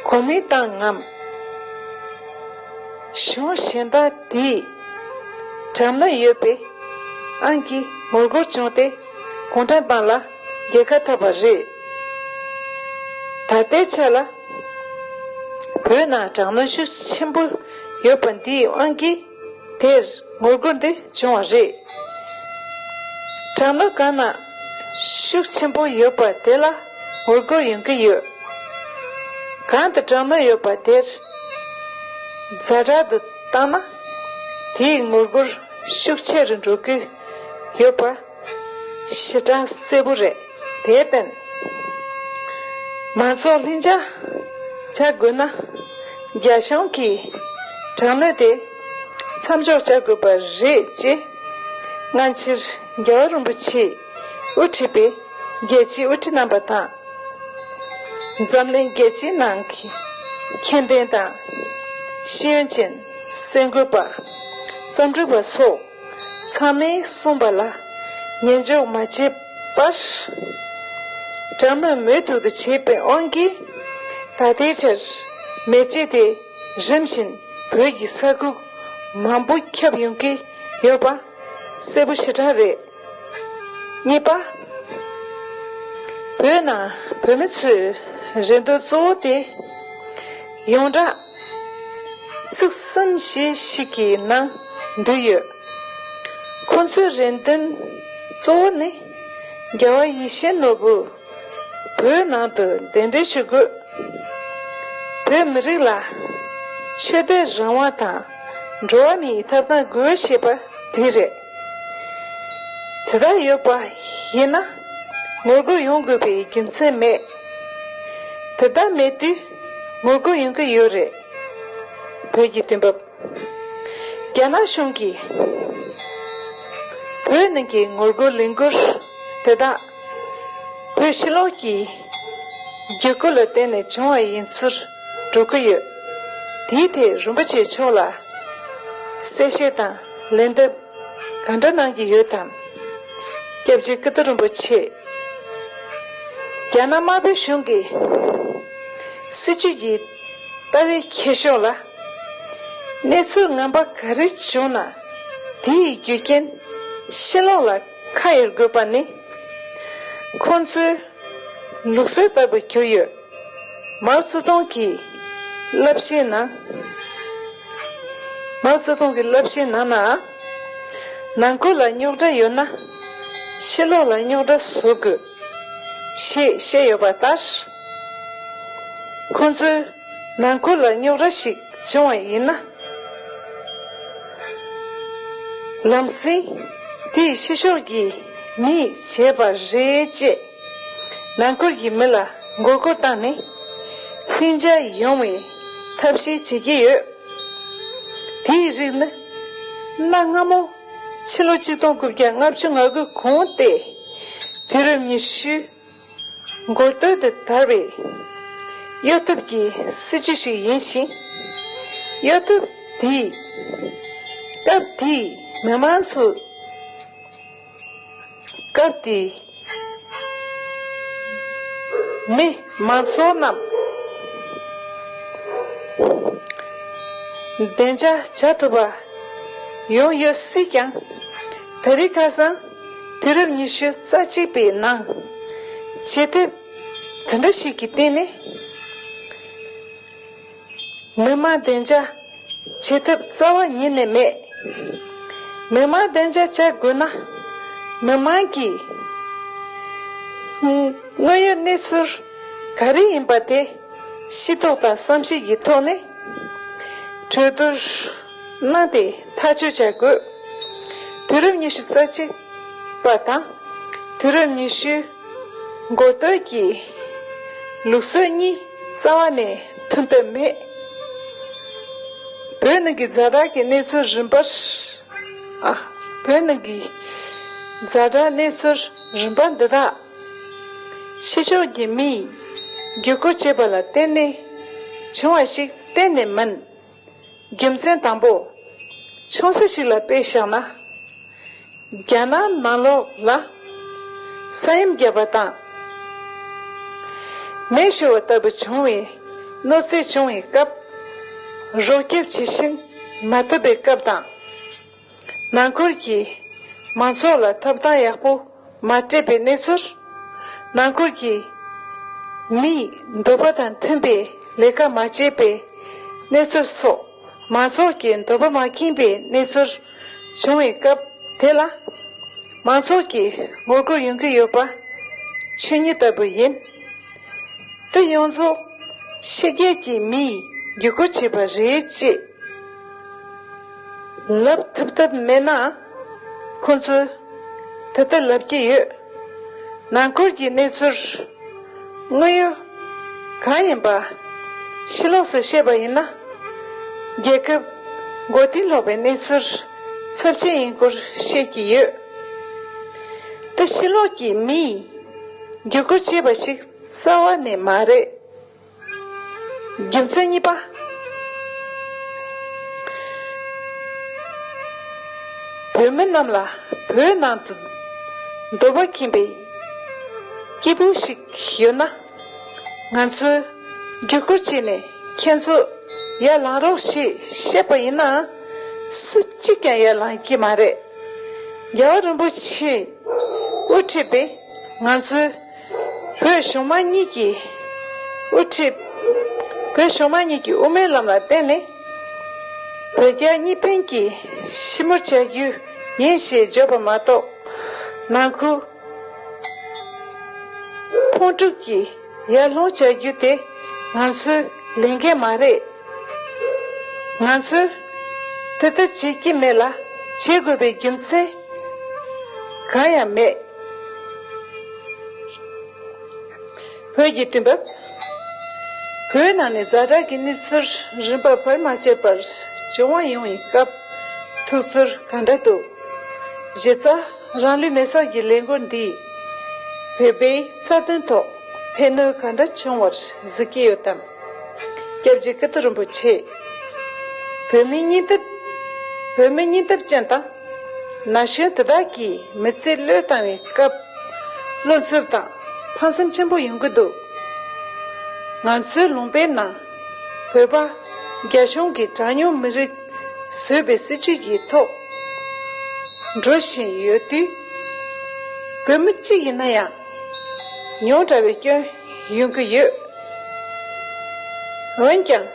གོ་མིན་ཏང་ངམ་གཞུང་གཞན་དག་དེས་དྲག་གནོན་ཡོད་པའི་དབང་གིས་ངོ་རྒོལ་བྱུང་སྟེ། གུང་ཁྲན་ཏང་ལ་རྒྱལ་ཁ་ཐོབ་པ་རེད། ད་ལྟའི་ཆ་ལ་བོད་ནང་དྲག་གནོན་ཤུགས་ཆེན་པོ་ཡོད་པ་འདིའི་དབང་གིས་དེར་ངོ་རྒོལ་འདི་བྱུང་བ་རེད། དྲག་གནོན་གང་ན་ཤུགས་ཆེན་པོ་ཡོད་པ་དེ་ལ་ངོ་རྒོལ་ཡོང་གི་ཡོད། གང་དུ་དྲག་གནོན་ཡོད་པ་དེར་ཛ་དྲག་ཏུ་བཏང་ན། དེའི་ངོ་རྒོལ་ཤུགས་ཆེ་རུ་འགྲོ་གི་ཡོད་པ་ཞེ་དྲག་གསལ་པོ་རེད། དེར་བརྟེན། མང་ཚོགས་ལྷིང་འཇགས་བྱ་དགོས་ན། རྒྱ་གཞུང་གིས་དྲག་གནོན་དེ་མཚམས་འཇོག་བྱ་དགོས་པ་རེད་ཅེས། སྔ་ཕྱིར་རྒྱལ་བ་རིན་པོ་ཆེས་དབུ་ཁྲིད་པའི་རྒྱལ་སྤྱིའི་དབུ་ཁྲིད་རྣམ་པ་དང་། འཛམ་གླིང་རྒྱལ་སྤྱིའི་ནང་གི་མཁྱེན་ལྡན་དང་། ཤེས་ཡོན་ཅན་གསར་འགོད་པ། རྩོམ་སྒྲིག་པ་སོགས་ཚང་མས་གསུངས་པ་ལ་ཉན་འཇོག་མ་བྱས་པར། དྲག་གནོན་མུ་མཐུད་དུ་བྱས་པའི་དབང་གིས། ད་ལྟའི་ཆར་མེ་ལྕེ་དེ་རིམ་བཞིན་བོད་ཀྱི་ས་ཁུལ་མང་པོ་ཁྱབ་ཡོང་གི་ཡོད་པ་གསལ་པོ་ཞེ་དྲག་རེད། གཉིས་པ། བོད་ནང་བོད་མི་ཚོའི་རེ་འདུན་གཙོ་བོ་དེ་ཡོངས་གྲགས་ཚིག་གསུམ་བཞི་ཞིག་གི་ནང་འདུས་ཡོད། ཁོང་ཚོའི་རེ་འདུན་གཙོ་བོ་ནི། རྒྱལ་བ་ཡིད་བཞིན་ནོར་བུ་བོད་ནང་དུ་གདན་འདྲེན་ཞུ་དགོས། བོད་མི་རིགས་ལ་ཆོས་དད་རང་དབང་དང་འགྲོ་བ་མིའི་ཐོབ་ཐང་དགོས་ཞེས་པ་དེ་རེད། དེ་ལྟར་ཡོད་པ་ཡིན་ན་ངོ་རྒོལ་ཡོང་དགོས་པའི་རྒྱུ་མཚན་མེད། དེ་ལྟར་མེད་དུས་ངོ་རྒོལ་ཡོང་གི་ཡོད་རེད། བོད་ཀྱི་དུས་བབ། རྒྱ་ནག་གཞུང་གིས་བོད་ནང་གི་ངོ་རྒོལ་ལས་འགུལ་དེ་དག་བོད་ཕྱི་ལོགས་ཀྱི་བརྒྱུད་སྐུལ་ལ་བརྟེན་ནས་བྱུང་བ་ཡིན་ཚུལ་སྒྲོག་གི་ཡོད། དེའི་ཐད་རིན་པོ་ཆེ་མཆོག་ལ་གསལ་བཤད་དང་ལན་འདེབས་གང་འདྲ་གནང་གི་ཡོད་དམ། སྐྱབས་རྗེ་ཀིརྟི་རིན་པོ་ཆེ། རྒྱ་ནག་དམར་པོའི་གཞུང་གི་སྲིད་བྱུས་ཀྱི་ལྟ་བའི་འཁྱེར་ཕྱོགས་ལ། གནས་ཚུལ་ངན་པ་ག་རེ་བྱུང་ན། དེའི་རྒྱུ་རྐྱེན་ཕྱི་ལོགས་ལ་ཁ་གཡེར་དགོས་པ་ནི། ཁོང་ཚོའི་ལུགས་སྲོལ་ལྟ་བུར་གྱུར་ཡོད། མའོ་ཙེ་ཏུང་གི་བསླབ་བྱའི་ནང་། མའོ་ཙེ་ཏུང་གི་བསླབ་བྱའི་ནང་ན། ནང་ཁུལ་ལ་རྙོག་དྲ་ཡོད་ན། ཕྱི་ལོགས་ལ་རྙོག་དྲ་བཟོ་དགོས། ཞེས་བཤད་ཡོད་པ་ལྟར། ཁོང་ཚོའི་ནང་ཁུལ་ལ་རྙོག་དྲ་ཞིག་བྱུང་བ་ཡིན་ན། ལམ་སེང་དེས་ཕྱི་ཕྱོགས་ཀྱི་མིས་བྱས་པ་རེད་ཅེས་ནང་ཁུལ་གྱི་མི་ལ་མགོ་སྐོར་བཏང་ནས་ལྷིང་འཇགས་ཡོང་བའི་ཐབས་ཤེས་བྱེད་ཀྱི་ཡོད། དེའི་རིགས་ནི་གནའ་སྔ་མོ་ཕྱི་ལོ་ཆིག་སྟོང་དགུ་བརྒྱ་ལྔ་བཅུ་ང་དགུ་གོང་སྟེ་དུས་རབས་ཉི་ཤུའི་འགོ་སྟོད་དུ་དར་བའི་གཡོ་ཐབས་ཀྱི་སྲིད་ཇུས་ཤིག་ཡིན་ཞིང་། གཡོ་ཐབས་དེས་སྐབས་དེའི་མི་མང་ཚོས་སྐབས་དེའི་མི་མང་ཚོགས་རྣམས་བདེ་འཇགས་བྱ་ཐུབ་པ་ཡོང་ཡོད་སྲིད་ཀྱང་། ད་རེས་ཁ་སང་དུས་རབས་ཉི་ཤུ་རྩ་གཅིག་པའི་ནང་བྱེད་ཐབས་དེ་འདྲ་ཞིག་གི་སྟེང་ནས་མི་མང་བདེ་འཇགས་བྱེད་ཐབས་རྩ་བ་ཉིད་ནས་མེད། མི་མང་བདེ་འཇགས་བྱ་དགོས་ན། མི་མང་གིས་དངོས་ཡོད་གནས་ཚུལ་ག་རེ་ཡིན་པ་དེ་ཤེས་རྟོགས་དང་བསམ་ཤེས་ཀྱི་ཐོག་ནས་གྲོས་བསྡུར་གནང་སྟེ་ཐག་གཅོད་བྱ་དགོས། དུས་རབས་ཉི་ཤུ་རྩ་གཅིག་པ་དང་དུས་རབས་ཉི་ཤུ་འགོ་སྟོད་ཀྱི་ལུགས་སྲོལ་གཉིས་རྩ་བ་ནས་མཐུན་པ་མེད། བོད་ནང་གི་ཛ་དྲག་གི་གནས་ཚུལ་རིམ་པར། ཨ། བོད་ནང་གི་ཛ་དྲག་གནས་ཚུལ་རིམ་པ་འདི་དག་ཕྱི་ཕྱོགས་ཀྱི་མིས་བརྒྱུད་སྐུར་བྱས་པ་ལ་བརྟེན་ནས་བྱུང་བ་ཞིག་གཏན་ནས་མིན། རྒྱུ་མཚན་དང་པོ། ཆུང་ས་ཞིག་ལ་དཔེ་བཞག་ན། རྒྱ་ནག་ནང་ལོགས་ལ་ས་ཡོམ་བརྒྱབ་པ་དང་མེ་ཤོར་བ་ལྟ་བུ་བྱུང་བའི་གནོད་འཚེ་བྱུང་བའི་སྐབས་རོགས་སྐྱོབ་བྱེད་བཞིན་མ་ཐུབ་པའི་སྐབས་དང་། ནང་ཁུལ་གྱི་མང་ཚོགས་ལ་ཐོབ་ཐང་ཡག་པོ་མ་སྤྲད་པའི་གནས་ཚུལ། ནང་ཁུལ་གྱི་མིའི་འདོད་པ་དང་མཐུན་པའི་ལས་ཀ་མ་བྱས་པའི་གནས་ཚུལ་སོགས་མང་ཚོགས་ཀྱི་འདོད་པ་མ་ཁེངས་པའི་གནས་ཚུལ་བྱུང་བའི་སྐབས་དེ་ལ་མང་ཚོགས་ཀྱིས་ངོ་རྒོལ་ཡོང་གི་ཡོད་པ་ཆོས་ཉིད་ལྟ་བུ་ཡིན། དེ་ཡོངས་རྫོགས་ཕྱི་རྒྱལ་གྱི་མིས་བརྒྱུད་སྐུར་བྱས་པ་རེད་ཅེས་ལབ་ཐུབ་ཐབས་མེད་ན། ཁོང་ཚོས་ད་ལྟ་ལབ་ཀྱི་ཡོད། ནང་ཁུལ་གྱི་གནས་ཚུལ་དངོས་ཡོད་གང་ཡིན་པ་ཕྱི་ལོགས་སུ་བཤད་པ་ཡིན་ན། རྒྱལ་ཁབ་མགོ་རྟིང་སློག་པའི་གནས་ཚུལ་ཚབས་ཆེན་ཡིན་སྐོར་བཤད་ཀྱི་ཡོད། ད་ཕྱི་ལོགས་ཀྱི་མིས་བརྒྱུད་སྐུར་བྱས་པ་ཞིག་རྩ་བ་ནས་མ་རེད། རྒྱུ་མཚན་གཉིས་པ། བོད་མི་རྣམས་ལ་བོད་ནང་དུ་འདོད་པ་ཁེངས་པའི་སྐྱེས་བུ་ཞིག་ཡོད་ན། ང་ཚོས་བརྒྱུད་སྐུར་བྱས་ནས་ཁྱེད་ཚོ་ཡར་ལངས་རོགས་ཞེས་བཤད་པ་ཡིན་ན། སུ་གཅིག་ཀྱང་ཡར་ལངས་ཀྱི་མ་རེད། རྒྱལ་བ་རིན་པོ་ཆེས་དབུ་ཁྲིད་པའི་ང་ཚོའི་བོད་གཞུང་མང་གཉིས་ཀྱི་དབུ་ཁྲིད། བོད་གཞུང་མང་གཉིས་ཀྱི་དབུ་མའི་ལམ་ལ་བརྟེན་ནས་བོད་རྒྱ་གཉིས་ཕན་གྱི་ཞི་མོལ་བྱ་རྒྱུ་ཡིན་ཞེས་བརྗོད་པ་མ་གཏོགས། ནང་ཁུལ་ཕུང་དཀྲུག་གི་ཡར་སློང་བྱ་རྒྱུ་དེ་ང་ཚོའི་ལས་འགན་མ་རེད། ང་ཚོས་དེ་ལྟར་བྱེད་ཀྱི་མེད་ལ། བྱེད་དགོས་པའི་རྒྱུ་མཚན་གང་ཡང་མེད། བོད་ཀྱི་དུས་བབ། བོད་ནང་ནས་ཛ་དྲག་གི་གནས་ཚུལ་རིམ་པ་བར་མ་ཆད་པར་བྱུང་བ་ཡོང་བའི་སྐབས་ཐུགས་ཚོར་གང་འདྲ་འདུག་གཞི་རྩ་རང་ལུས་མེར་སྲེག་གི་ལས་འགུལ་འདིས་བོད་པའི་རྩ་དོན་ཐོག་ཕན་ནུས་གང་འདྲ་བྱུང་བར་གཟིགས་ཀྱི་ཡོད་དམ། སྐྱབས་རྗེ་ཀིརྟི་རིན་པོ་ཆེ། བོད་མིའི་སྙིང་སྟོབས། བོད་མི་སྙིང་སྟོབས་ཅན་དང་། ན་གཞོན་དེ་དག་གིས་མི་ཚེ་བློས་བཏང་བའི་སྐབས་བློ་འཚབ་དང་ཕངས་སེམས་ཆེན་པོ་ཡོང་གི་འདུག་ང་ཚོའི་ལུང་པའི་ནང་བོད་པ་རྒྱ་གཞུང་གིས་གྲངས་ཉུང་མི་རིགས་བཟོས་པའི་སྲིད་བྱུས་ཀྱི་ཐོག་འགྲོ་བཞིན་ཡོད་དུས། བོད་མི་གཅིག་ཡིན་ན་ཡང་ཉུང་དྲགས་པའི་སྐྱོན་ཡོང་གི་ཡོད། འོན་ཀྱང་།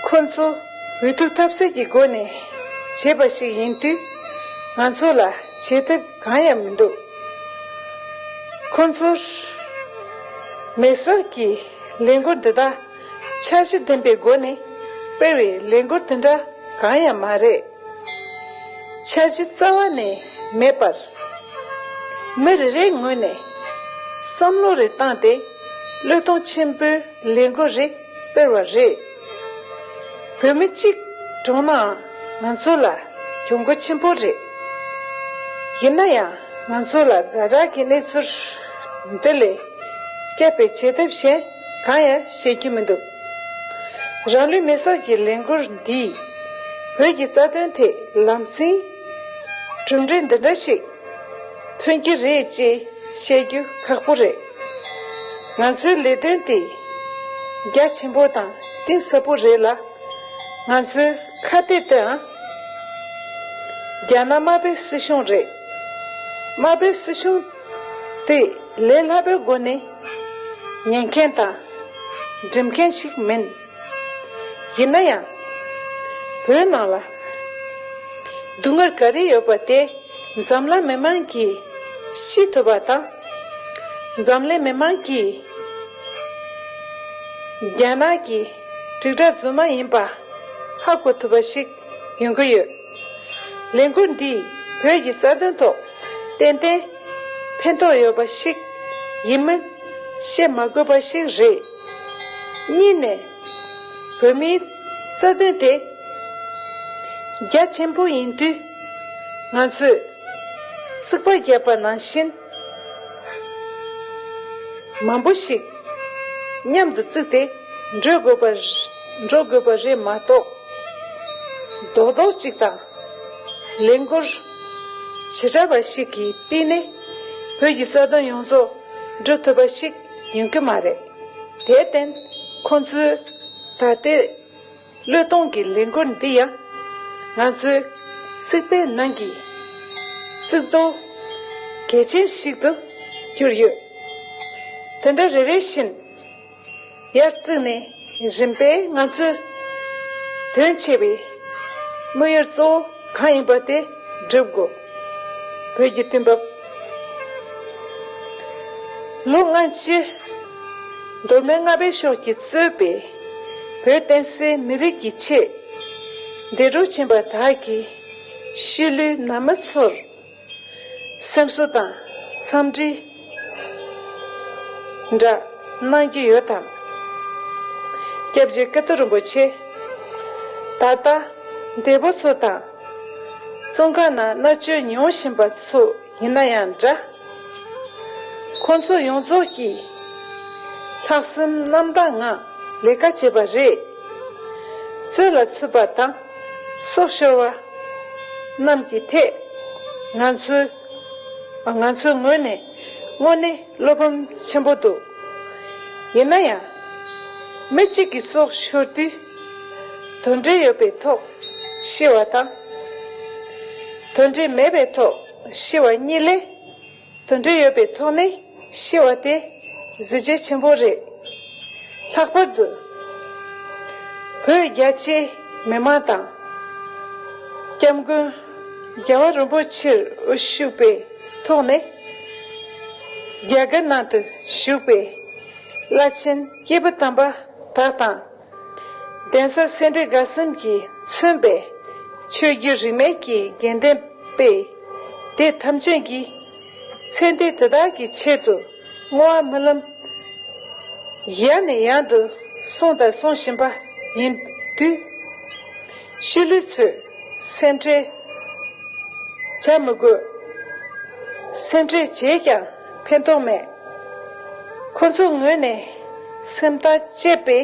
ཁོ་ཚོ་འུ་ཐུག་ཐབས་ཟད་ཀྱི་སྒོ་ནས་བྱས་པ་ཞིག་ཡིན་དུས། ང་ཚོ་ལ་བྱེད་ཐབས་གང་ཡང་མི་འདུག་ཁོ་ཚོར་མེར་སྲེག་གི་ ལས་འགུལ་འདི་དག་འཆར་གཞི་ལྡན་པའི་སྒོ་ནས་སྤེལ་བའི་ལས་འགུལ་དེ་འདྲ་གང་ཡང་མ་རེད། འཆར་གཞི་རྩ་བ་ནས་མེད་པར། མི་རེ་རེའི་ངོས་ནས་བསམ་བློ་རེ་བཏང་སྟེ་བློས་གཏོང་ཆེན་པོའི་ལས་འགུལ་རེ་སྤེལ་བ་རེད། བོད་མི་གཅིག་གྲོངས་ནའང་ང་ཚོ་ལ་གྱོང་གུད་ཆེན་པོ་རེད། ཡིན་ན་ཡང་ང་ཚོ་ལ་ཛ་དྲག་གི་གནས་ཚུལ་འདི་ལས་བསྐྱབ་པའི་བྱེད་ཐབས་གཞན་གང་ཡང་བཤད་རྒྱུ་མི་འདུག་རང་ལུས་མེར་སྲེག་གི་ལས་འགུལ་འདིས་བོད་ཀྱི་རྩ་དོན་ཐད་ལམ་སེང་གྲུབ་འབྲས་འདི་འདྲ་ཞིག་ཐོན་གྱི་རེད་ཅེས་བཤད་རྒྱུ་ཁག་པོ་རེད། ང་ཚོའི་ལས་དོན་དེ་རྒྱ་ཆེན་པོ་དང་གཏིང་ཟབ་པོ་རེད་ལ། ང་ཚོའི་ཁ་གཏད་དེའང་རྒྱ་ནག་དམར་པོའི་སྲིད་གཞུང་རེད། དམར་པོའི་སྲིད་གཞུང་དེ་ལས་སླ་པོའི་སྒོ་ནས་ཉན་མཁན་དང་འགྲིམ་མཁན་ཞིག་མིན། ཡིན་ན་ཡང་། བོད་ནང་ལ་སྡུག་བསྔལ་ག་རེ་ཡོད་པ་དེ་འཛམ་གླིང་མི་མང་གིས་ཤེས་ཐུབ་པ་དང་། འཛམ་གླིང་མི་མང་གིས་རྒྱ་ནག་གི་དྲིལ་བསྒྲགས་རྫུན་མ་ཡིན་པ་ཧ་གོ་ཐུབ་པ་ཞིག་ཡོང་གི་ཡོད། ལས་འགུལ་འདིས་བོད་ཀྱི་རྩ་དོན་ཐོག་ཏན་ཏན་ཕན་ཐོགས་ཡོད་པ་ཞིག་ཡིན་མིན་བཤད་མ་དགོས་པ་ཞིག་རེད། གཉིས་ནས། བོད་མིའི་རྩ་དོན་དེ་རྒྱ་ཆེན་པོ་ཡིན་དུས། ང་ཚོས་རྩིག་པ་བརྒྱབ་པ་ནང་བཞིན་མང་པོ་ཞིག་མཉམ་དུ་བརྩིགས་ཏེ་འགྲོ་དགོས་པ་འགྲོ་དགོས་པ་རེད་མ་གཏོགས། རྡོག་རྡོག་ཅིག་དང་ལས་འགུལ་བྱེ་བྲག་པ་ཞིག་གི་སྟེང་ནས་བོད་ཀྱི་རྩ་དོན་ཡོངས་རྫོགས་སྒྲུབ་ཐུབ་པ་ཞིག་ཡོང་གི་མ་རེད། དེར་བརྟེན་ཁོང་ཚོའི་ད་ལྟའི་བློས་གཏོང་གི་ལས་འགུལ་འདི་ཡང་ང་ཚོའི་རྩིག་པའི་ནང་གི་རྩིག་རྡོ་གལ་ཆེན་ཞིག་ཏུ་གྱུར་ཡོད། དེ་འདྲ་རེ་རེ་བཞིན་ཡར་བརྩིགས་ནས་རིམ་པས་ང་ཚོའི་དོན་ཆེ་བའི་དམིགས་ཡུལ་གཙོ་བོ་གང་ཡིན་པ་དེ་སྒྲུབ་དགོས། བོད་ཀྱི་དུས་བབ། ལོ་སྔ་ཕྱི་མདོ་སྨད་རྔ་དཔོན་ཤོག་གིས་གཙོས་པའི་བོད་བསྟན་སྲིད་མི་རིགས་ཀྱི་ཆེད་འདས་གྲོངས་ཕྱིན་པ་དག་གི་ཤུལ་ལུས་ནང་མི་ཚོར་སེམས་གསོ་དང་འཚམས་འདྲི་འདྲ་གནང་རྒྱུ་ཡོད་དམ། སྐྱབས་རྗེ་ཀིརྟི་རིན་པོ་ཆེ། ད་ལྟ་འདས་པོ་ཚོ་དང་བཙོན་ཁང་ནང་མནར་གཅོད་མྱོང་བཞིན་པ་ཚོ་ཡིན་ན་ཡང་འདྲ། ཁོང་ཚོ་ཡོངས་རྫོགས་ཀྱིས་ལྷག་བསམ་རྣམ་དག་ངང་ལས་ཀ་བྱས་པ་རེད། གཙོས་ལ་ཚུད་པ་དང་སྲོག་ཤོར་བ་རྣམས་ཀྱི་ཐད་ང་ཚོས་ང་ཚོའི་ངོས་ནས་དངོས་གནས་བློ་ཕམ་ཆེན་པོ་འདུག་ཡིན་ན་ཡང་། མི་གཅིག་གི་སྲོག་ཤོར་དུས་དོན་འབྲས་ཡོད་པའི་ཐོག་ཤི་བ་དང་། དོན་འབྲས་མེད་པའི་ཐོག་ཤི་བ་གཉིས་ལས། དོན་འབྲས་ཡོད་པའི་ཐོག་ནས་ཤི་བ་དེ་གཟི་བརྗིད་ཆེན་པོ་རེད། ལྷག་པར་དུ་བོད་རྒྱ་ཆེའི་མི་མང་དང་། སྐྱབས་མགོན་རྒྱལ་བ་རིན་པོ་ཆེར་དབུ་བཞུགས་པའི་ཐོག་ནས་རྒྱ་གར་ནང་དུ་བཞུགས་པའི་བླ་ཆེན་སྐྱེས་བུ་དམ་པ་དག་དང་། གདན་ས་སེ་འབྲས་དགའ་གསུམ་གྱིས་མཚོན་པའི་ཆོས་བརྒྱུད་རིས་མེད་ཀྱི་དགེ་འདུན་པས་དེ་ཐམས་ཅད་ཀྱིས་ཚེ་འདས་དེ་དག་གི་ཆེད་དུ་བསྔོ་བ་སྨོན་ལམ་ཡང་ནས་ཡང་དུ་གསུངས་དང་གསུང་བཞིན་པ་ཡིན་དུས། ཤུལ་ལུས་ཚོས་སེམས་ཁྲལ་བྱ་མི་དགོས། སེམས་ཁྲལ་བྱས་ཀྱང་ཕན་ཐོགས་མེད། ཁོ་ཚོའི་ངོས་ནས་སེམས་ཐག་བཅད་པའི་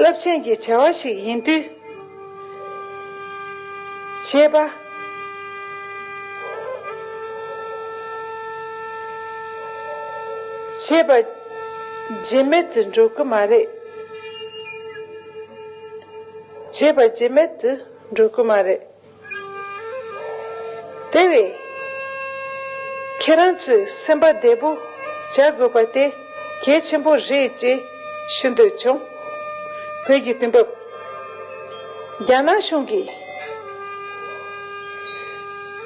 རླབས་ཆེན་གྱི་བྱ་བ་ཞིག་ཡིན་དུས། བྱས་པ། བྱས་པ་རྗེས་མེད་དུ་འགྲོ་གི་མ་རེད། བྱས་པ་རྗེས་མེད་དུ་འགྲོ་གི་མ་རེད། དེ་བས། ཁྱེད་རང་ཚོས་སེམས་པ་བདེ་པོ་བྱ་དགོས་པ་དེ་གལ་ཆེན་པོ་རེད་ཅེས་ཞུ་འདོད་བྱུང་། བོད་ཀྱི་དུས་བབ། རྒྱ་ནག་གཞུང་གིས་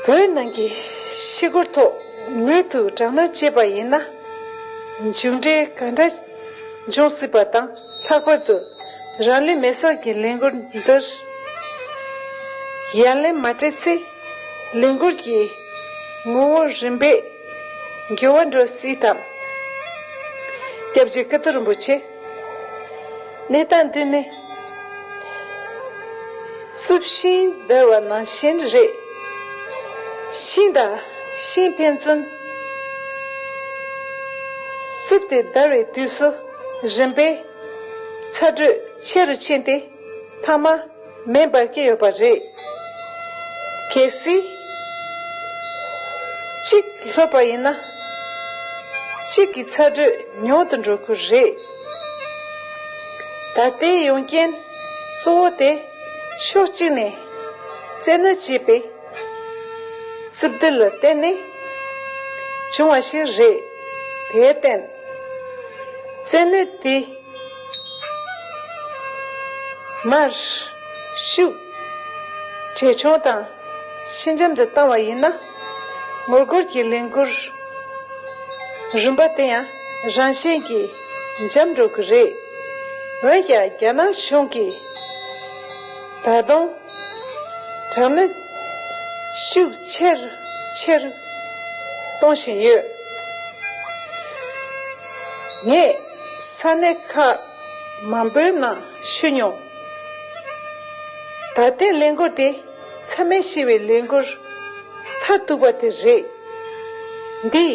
བོད་ནང་གི་ཤི་སྐོར་ཐོག་མུ་མཐུད་དྲག་གནོན་བྱས་པ་ཡིན་ན། མཇུག་འབྲས་ག་འདྲ་ འབྱུང་སྲིད་པ་དང་། ལྷག་པར་དུ་རང་ལུས་མེ་སྲེག་གི་ལས་འགུལ་འདིར་ཡ་ལན་མ་སྤྲད་ཚེ། ལས་འགུལ་གྱི་ངོ་བོ་རིམ་པས་འགྱུར་བ་འགྲོ་སྲིད་དམ། སྐྱབས་རྗེ་ཀིརྟི་རིན་པོ་ཆེ། གནས་སྟངས་འདི་ནི་རྩུབ་ཤིང་བརྡར་བ་ནང་བཞིན་རེད། ཤིང་དང་ཤིང་ཕན་ཚུན་རྩུབ་སྟེ་བརྡར་བའི་དུས་སུ་རིམ་པས་ཚ་དྲོད་ཆེ་རུ་ཕྱིན་ཏེ། མཐའ་མ་མེ་འབར་གྱི་ཡོད་པ་རེད། གལ་སྲིད་གཅིག་ལྷོད་པ་ཡིན་ན། གཅིག་གི་ཚ་དྲོད་ཉུང་དུ་འགྲོ་གི་རེད། ད་ལྟའི་ཡོང་རྐྱེན་གཙོ་བོ་དེ་ཕྱོགས་གཅིག་ནས་བཙན་གནོན་བྱས་པའི་རྩུབ་སྡེར་ལ་བརྟེན་ནས་བྱུང་བ་ཞིག་རེད། དེར་བརྟེན་བཙན་གནོན་དེ་མར་ཤུགས་ཇེ་ཆུང་དང་ཞི་འཇམ་དུ་བཏང་བ་ཡིན་ན། ངོ་རྒོལ་གྱི་ལས་འགུལ་རིམ་པ་དེ་ཡང་རང་བཞིན་གྱིས་འཇམ་འགྲོ་གི་རེད། འོན་ཀྱང་རྒྱ་ནག་གཞུང་གིས་ད་དུང་དྲག་གནོན་ཤུགས་ཆེ་རུ་ཆེ་རུ་གཏོང་བཞིན་ཡོད། ངས་ས་གནས་ཁག་མང་པོའི་ནང་ཞུ་མྱོང་། ད་ལྟའི་ལས་འགུལ་དེ་མཚམས་མེད་ཞི་བའི་ལས་འགུལ་མཐར་ཐུག་པ་དེ་རེད། འདི་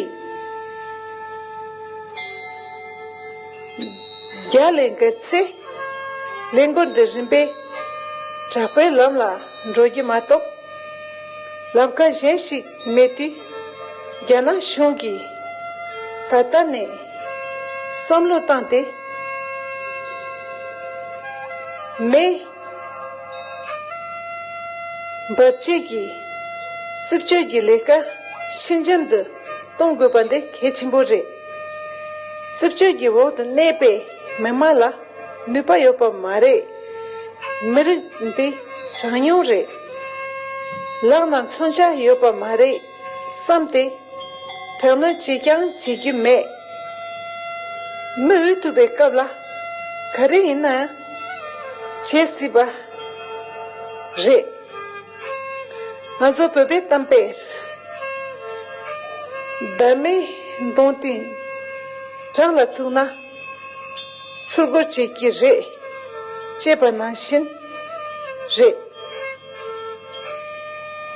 རྒྱ་ལས་འགལ་ཚེ། ལས་འགུལ་འདི་རིམ་པས་དྲག་པོའི་ལམ་ལ་འགྲོ་རྒྱུ་མ་གཏོགས། ལམ་ཁ་གཞན་ཞིག་མེད་དུས། རྒྱ་ནག་གཞུང་གིས་ད་ལྟ་ནས་བསམ་བློ་བཏང་སྟེ། མེ་འབར་བྱེད་ཀྱི་རྩུབ་སྤྱོད་ཀྱི་ལས་ཀ་ཞི་འཇམ་དུ་གཏོང་དགོས་པ་འདི་གལ་ཆེན་པོ་རེད། རྩུབ་སྤྱོད་ཀྱི་འོག་ཏུ་གནས་པའི་མི་མང་ལ་ནུས་པ་ཡོད་པ་མ་རེད། མི་རིགས་འདི་གྲངས་ཉུང་རེད། ལག་ན་མཚོན་ཆ་ཡོད་པ་མ་རེད་བསམ་སྟེ། དྲག་གནོན་ཅིས་ཀྱང་བྱེད་རྒྱུ་མེད། མི་འོས་ཐུབ་པའི་སྐབས་ལ་ག་རེ་ཡིན་ན་ཡང་བྱེད་སྲིད་པ་རེད། ང་ཚོ་བོད་པའི་གཏམ་དཔེར། བདག་མེད་གདོང་སྟེང་བྲག་ལ་ཐུག་ན། ཚུར་རྒོལ་བྱེད་ཀྱི་རེད་ཅེས་པ་ནང་བཞིན་རེད།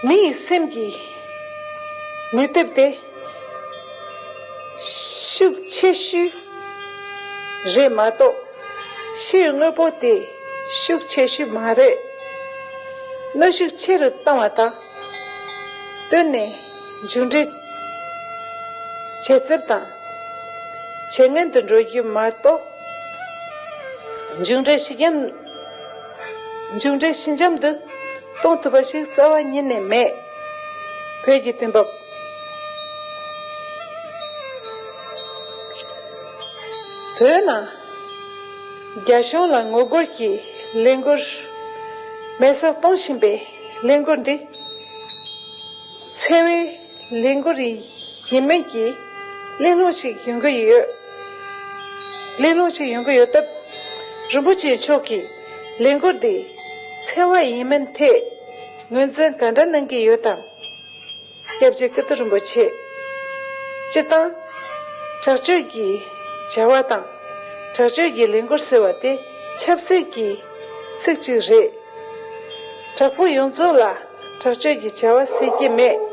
མི་ཡི་སེམས་ཀྱི་ནུས་སྟོབས་དེ་ཤུགས་ཆེ་ཤོས་རེད་མ་གཏོགས། ཕྱིའི་དངོས་པོ་དེ་ཤུགས་ཆེ་ཤོས་མ་རེད། གནོན་ཤུགས་ཆེ་རུ་བཏང་བ་དང་། བསྟུན་ནས་མཇུག་འབྲས་ཇེ་རྩུབ་དང་ཇེ་ངན་དུ་འགྲོ་རྒྱུ་མ་གཏོགས། མཇུག་འབྲས་ཞི་འཇམ། མཇུག་འབྲས་ཞི་འཇམ་དུ་གཏོང་ཐུབ་པ་ཞིག་རྩ་བ་ཉིད་ནས་མེད། བོད་ཀྱི་དུས་བབ། བོད་ནང་རྒྱ་གཞུང་ལ་ངོ་རྒོལ་གྱི་ལས་འགུལ། མེ་སྲེག་གཏོང་བཞིན་པའི་ལས་འགུལ་འདི་འཚེ་བའི་ལས་འགུལ་ཡིན་མིན་གྱི་གླེང་སློང་ཞིག་ཡོང་གི་ཡོད། གླེང་སློང་ཞིག་ཡོང་གི་ཡོད་སྟབས། རིན་པོ་ཆེ་མཆོག་གིས་ལས་འགུལ་འདི་འཚེ་བ་ཡིན་མིན་ཐད་ངོས་འཛིན་ག་འདྲ་གནང་གི་ཡོད་དམ། སྐྱབས་རྗེ་ཀིརྟི་རིན་པོ་ཆེ། སྤྱིར་བཏང་། དྲག་སྤྱོད་ཀྱི་བྱ་བ་དང་། དྲག་སྤྱོད་ཀྱི་ལས་འགུལ་ཟེར་བ་དེ་ཆབ་སྲིད་ཀྱི་ཚིག་ཅིག་རེད། དྲག་པོ་ཡོངས་རྫོགས་ལ་དྲག་སྤྱོད་ཀྱི་བྱ་བ་ཟེར་གྱི་མེད།